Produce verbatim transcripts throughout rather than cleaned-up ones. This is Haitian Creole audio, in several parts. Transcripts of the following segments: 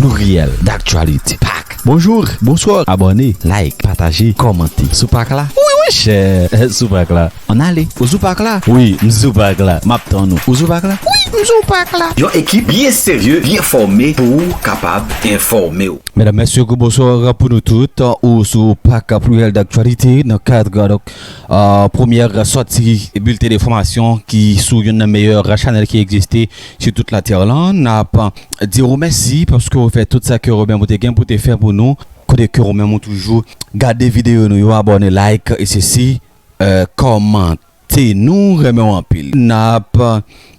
Pluriel d'actualité. Pak. Bonjou, bonswa, abòne, like, pataje, kòmante. Sou pak la? Wi, monchè, sou pak la. Ann ale. Ou sou pak la? Wi, m sou pak la. M ap tann ou. Ou sou pak la? Wi, m sou pak la. Yon ekip byen serye, byen fòme pou ou kapab enfòme w. Medam, mesye, gwo bonswa pou nou tout. Ou sou pak Pluriel d'actualité nan kad, donk, euh, premyè sòti bilten enfòmasyon ki sou youn nan meyè chanèl ki egziste sou tout latè lan. N ap di w mèsi paske w fè tout sa ke ou menm ou te gen pou te fè pou nou. Kote ke ou menm ou toujou gade videyo nou yo, abòne, like, e sesi, euh, kòmante. Nou renmen w anpil. N ap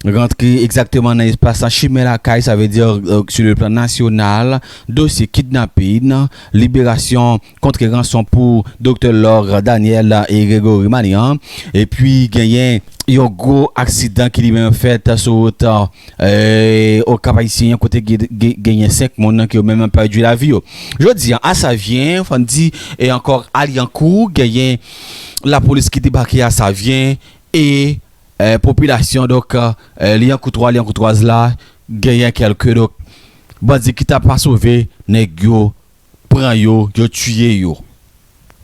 rantre egzakteman nan espas Chimen Lakay, sa vle di, euh, sur le plan national, dosye kidnapin, liberasyon kont ranson pou Doktè Laure Daniel e Gregory Manian. Epi genyen yon gwo aksidan ki li menm fèt sou wout, euh, Okap Ayisyen an, kote gen, gen, genyen senk moun ki yo menm pèdi lavi yo. Jodi a, a Savyen, fò n di, e ankò a Lyankou, genyen lapolis ki debake a Savyen e, euh, popilasyon, donk, euh, Lyankou twa, Lyankou twaz la, genyen kèlke, donk, bandi ki ta pa sove, nèg yo pran yo, yo tiye yo.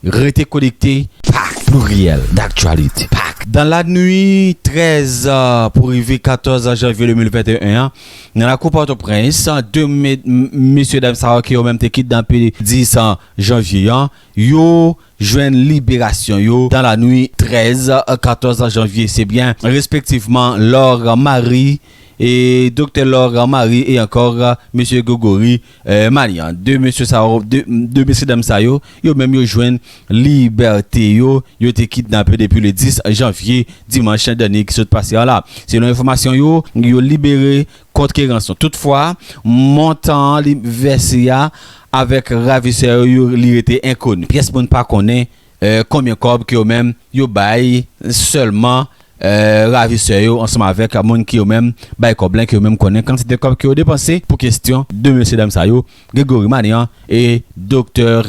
Rete konekte, pak, Pluriel d'actualité, pak. Dans la nuit treize, euh, pou rive katòz janvye de mil venteyen an, nan lakou Pòtoprens, de me-, m-, mesye dam sa yo ki yo menm te kidnape dis janvye an, yo jwenn liberasyon yo dans la nuit treize, katòz janvye. Se byen, respektivman, Laure Marie e Doktè Laure Marie e ankò, euh, mesye Gregory, euh, Manian. De mesye sa yo, de, de mesye dam sa yo, yo menm yo jwenn libète yo, yo te kidnape depi le dis janvye, dimanch dènye ki sot pase a la. Selon enfòmasyon yo, yo libere kont ranson. Toutfwa, montan li vèse a avèk ravisè yo, yo, li rete enkoni. Pyès moun pa konnen, euh, konbyen kòb ke yo menm yo bay sèlman, euh, ravisè yo ansanm avèk moun ki yo menm bay kòb la, ki yo menm konnen kantite kòb ke yo depanse pou kesyon de mesye dam sa yo, Gregory Manian e Doktè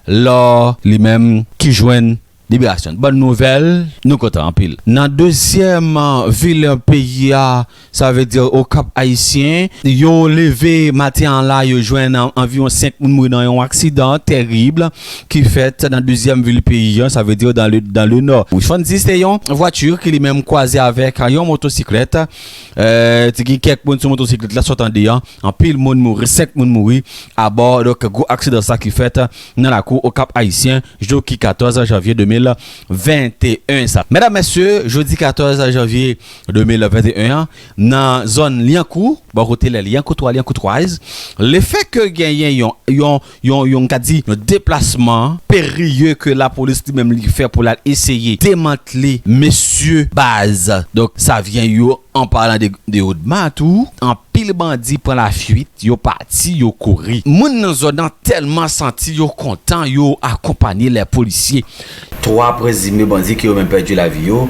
Laure li menm ki jwenn liberasyon. Bòn nouvèl, nou kontan anpil. Nan dezyèm, euh, vil peyi a, sa vle di Okap Ayisyen, yo leve maten an la, yo jwenn an-, anviwon senk moun mouri nan yon aksidan terib ki fèt nan dezyèm vil peyi a, sa vle di dans le, dans le nord. Wi, fò n di se yon vwati ki li menm kwaze avèk yon motosiklèt. Euh, te gen kèk moun sou motosiklèt la, sa w tande an. Anpil moun mouri, senk moun mouri abò, donk, gwo aksidan sa ki fèt nan lakou Okap Ayisyen, jou ki katòz janvye de mil venteyen sa. Medam, mesye, jodi katòz janvye de mil venteyen an, nan zòn Lyankou, bò kote lè Lyankou twa, Lyankou twaz, lefètke genyen yon, yon, yon, yon, ka di, yon deplasman perye ke lapolis li menm li fè pou l al eseye demantle mesye baz, donk, Savyen yo, an palan de, de Odma tou, anpil bandi pran lafwit, yo pati, yo kouri. Moun nan zòn nan tèlman santi yo kontan, yo akonpanye lè polisye. Twa prezime bandi ki yo menm pèdi lavi yo.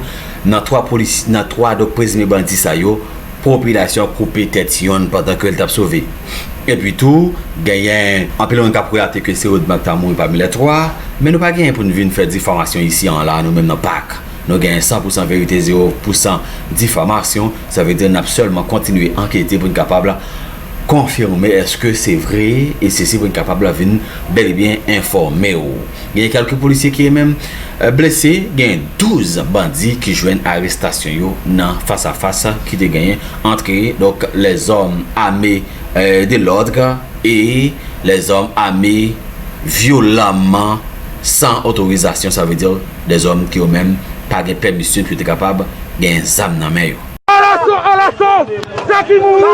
Nan twa polis-, nan twa, donk, prezime bandi sa yo, popilasyon koupe tèt yonn pandan ke l t ap sove. Epi tou, genyen anpil moun k ap relate ke se Odma k ta mouri pami lè twa, men nou pa genyen pou n vin fè difamasyon isi an la, nou menm nan pak. Nou genyen san pou san verite, zewo pou san difamasyon. Sa vle di n ap sèlman kontinye ankete pou n kapab konfime èske se vre, e sesi pou n kapab vin bèl e byen enfòme w. Genyen kèlke polisye ki menm, euh, blese, genyen douz bandi ki jwenn arestasyon yo nan fas a fas ki te genyen antre, donk, lèzòm ame, euh, de lòd e lèzòm ame vyolanman, san otorizasyon, sa vle di dèzòm ki yo menm pa gen pèmisyon pou yo te kapab gen zam nan men yo. Alaso, alaso, sa ki mouri.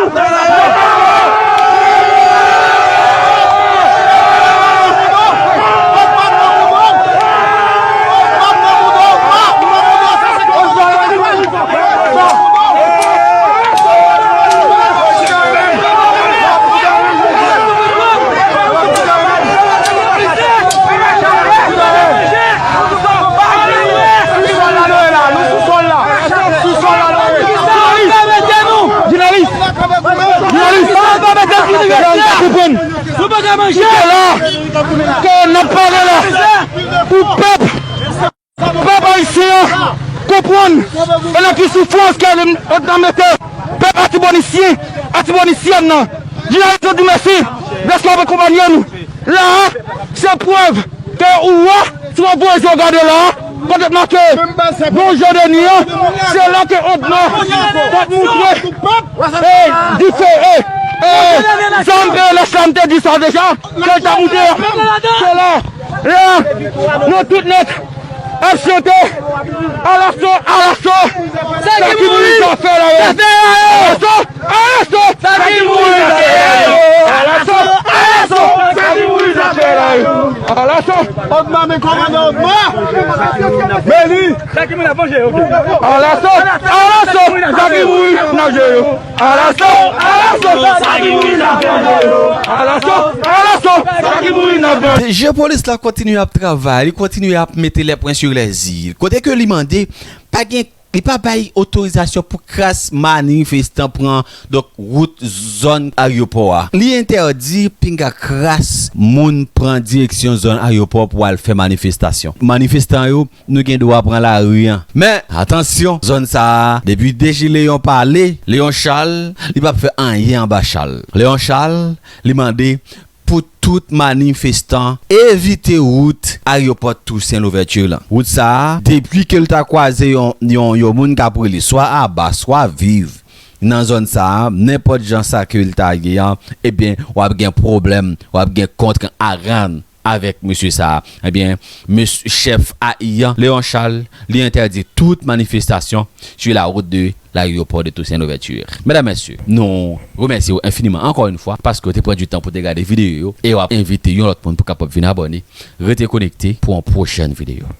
Jounalis! Jounalis! Sa pa mete l pou nou rete! Nou pa ka manje! Kite la! Ke n ap pale la! Pou pèp! Pèp ayisyen an konprann e nan ki soufrans ke n ap mete pèp Atibonisyen, Atibonisyèn nan. Jounalis, nou di mèsi de K ap akonpanye nou. La a, se prèv ke ou wè, si w ap voye je w gade la a, kote k make Bon Jan Deni an, se la ke Odma t ap moutre, e, dife, e, e, zam, e, lè sa m te di sa deja, ke l t ap moutre, se la, la, nou tout nèt ap chante, alaso, alaso, sa ki mouri, sa fè la yo. Alaso, alaso, sa ki mouri, sa fè la yo. Alaso, alaso, sa ki mouri, sa fè la yo. Alaso. Odma, men kòmandan Odma. Men li. Sa ki mouri, la vanje, ok. Alaso, alaso, sa ki mouri, n ap jere yo. Alaso, alaso, sa ki mouri, n ap jere yo. Alaso, alaso, sa ki mouri, n ap jere yo. Je polis la kontinye ap travay, li kontinye ap mete les points sur les i. Kote ke li mande, pa gen, li pa bay otorizasyon pou kras manifestan pran, donk, wout zòn ayewopò a. Li entèdi pinga kras moun pran direksyon zòn ayewopò pou al fè manifestasyon. Manifestan yo, nou gen dwa pran lari an. Men, atansyon, zòn sa a, depi de je Leon pale, Leon Charles, li p ap fè anyen anba chal. Leon Charles, li mande pou tout manifestan evite wout ayewopò Tousen Louvèti lan. Wout sa a, depi ke l ta kwaze yon, yon, yon moun k ap rele swa Aba, swa Viv nan zòn sa a, nenpòt jan sa ke l ta ye an, ebyen, w ap gen pwoblèm, w ap gen kont aran avèk mesye sa a. Ebyen, mesye chèf A I an, Leon Charles, li entèdi tout manifestasyon sur la route de l'aéroport de Toussaint Louverture. Medam, mesye, nou remèsye w enfiniman ankò yon fwa paske w te pran du tan pou te gade videyo yo e w ap envite yon lòt moun pou kapab vin abòne. Rete konekte pou yon pwochèn videyo.